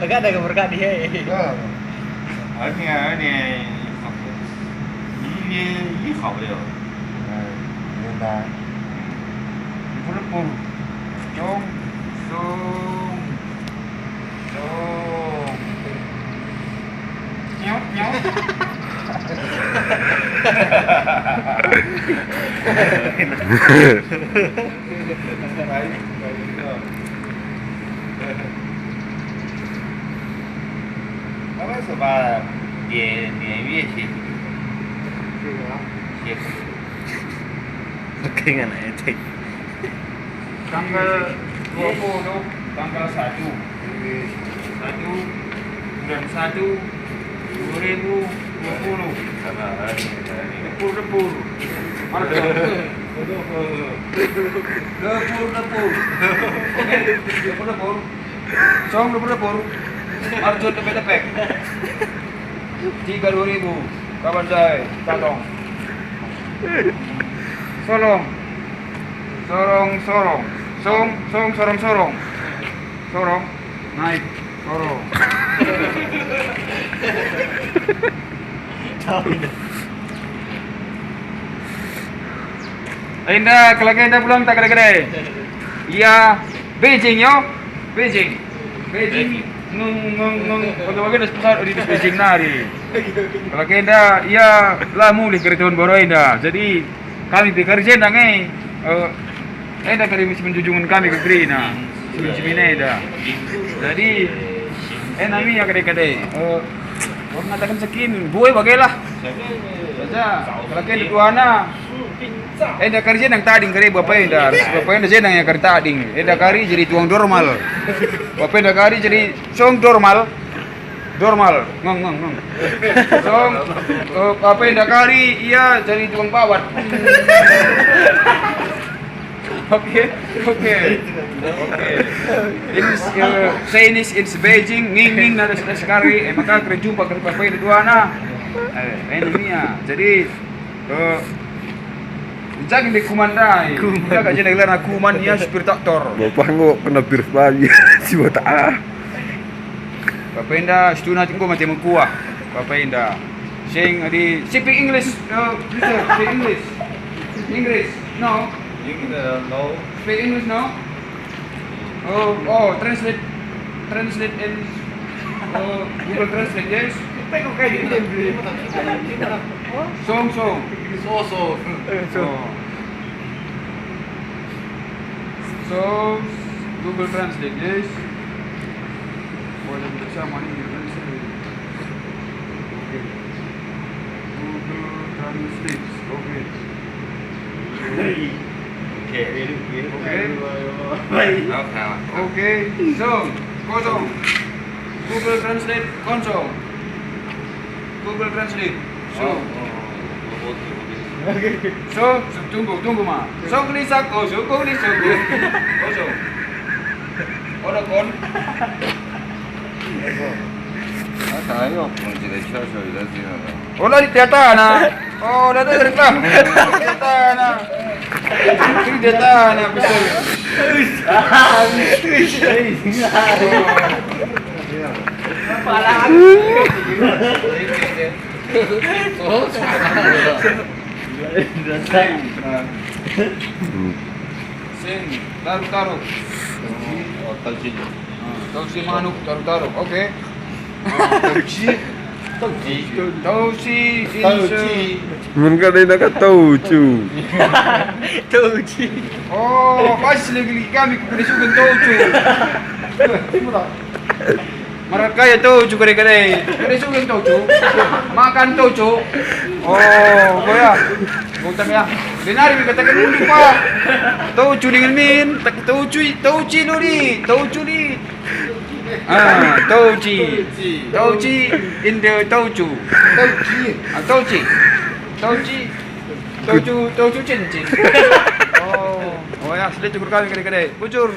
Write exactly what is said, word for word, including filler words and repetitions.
Agak ada gambar kak dia. Ya. Ini, ini, ini, ini kau dia. Nah, ini dah. Lepur-lepur. Cong, cong, cong. Nyok, nyok. Apa sebab dia, dia, dia sih? Sih. Oke, ngana etik. Tanggal dua puluh, tanggal satu. Satu, bulan satu, dua ribu dua puluh. Dapur, dapur. Mana dapur? Dapur, dapur. Oke, dapur, dapur. Song, dapur, dapur. Arjun, depek, depek. Tiga dua ribu. Kapan saya? Tatong. Solong. Sorong, sorong. Song, song, sorong, sorong. Sorong. Naik. Sorong. Enda, kalau enda pulang tak kere-kere. Iya, Beijing yo. Beijing. Beijing. Nung, nung, nung. Bagi-bagi das pesawat di Beijing nari. Kalau enda, iya, la mulih kere tahun baru enda. Jadi, kami pe kari jenda nge, eh, enda kari si menjujungen kami ke kerina, si menjujungen enda. Jadi, enda mi ya kade-kade, eh, mengatakan sekin, bue bagelah. Saja, kalau kena tuana, enda kari jenda tading kari bapa enda, bapa enda jenda ya kari tading, enda kari jadi tuang dormal. Bapa enda kari jadi song dormal. Dormal, ngong, ngong, ngong. Song, eh, apa enda kari, iya jadi tukang pawat. Oke, oke, oke. Ini, eh, Chinese in Beijing, nging, nging, nada sudah sekali. Eh, maka keren jumpa keren apa enda dua anak. Eh, ini Mia. Jadi, Eh, jangan deh kuman ndai. Kuman. Kita gak jadi gelarna kuman ya, supir traktor. Bapak enggo kena pir pagi si botak ah. Bapak enda, situna enggo mate mekuah. Bapak enda. Sing di speak English, eh, bisa speak English. English, no. Speak English, no. Oh, oh, translate, translate in, oh, Google Translate, yes. Kita kok kayak gini, beli. Song, song. So, so. Eh, so. Oh. So, Google Translate, yes. Boleh bersama ini, Google Translate. Oke. Google Translate. Oke. Oke. Oke. Oke. Oke. So, kosong. Google Translate kosong. Google Translate. So. Oh, oh, oh, oke, oke. So, so, tunggu, tunggu, Ma. So, kelisak, oh, so, kelisak, oh. Kosong. Oda kon. Ata ayo, mau jadi cuaca, jadi. Ola di teatana. Oh, oda ada cerita. Teatana. Di teatana, betul. Sing, taruh-taruh. Oh, taruh sini. Ah, tauci manuk, taruh-taruh. Oke. Ah, tauci. Tauci. Tauci, tauci. Insya- Men kada enda ka taucu. Tauci. Oh, pas lagi kami ku kena suka taucu. Mereka ya taucu kade-kade. Kena suka taucu. Makan taucu. Oh, boya. Bukan ya. Denari katakan dulu, Pak. Taucu dengan min, tak taucu, tauci dulu, taucu di. Ah, tauci. Tauci in the taucu. Tauci. Ah, tauci. Tauci. Taucu, taucu cincin. Oh, oh ya, sudah cukur kami kade-kade. Bujur.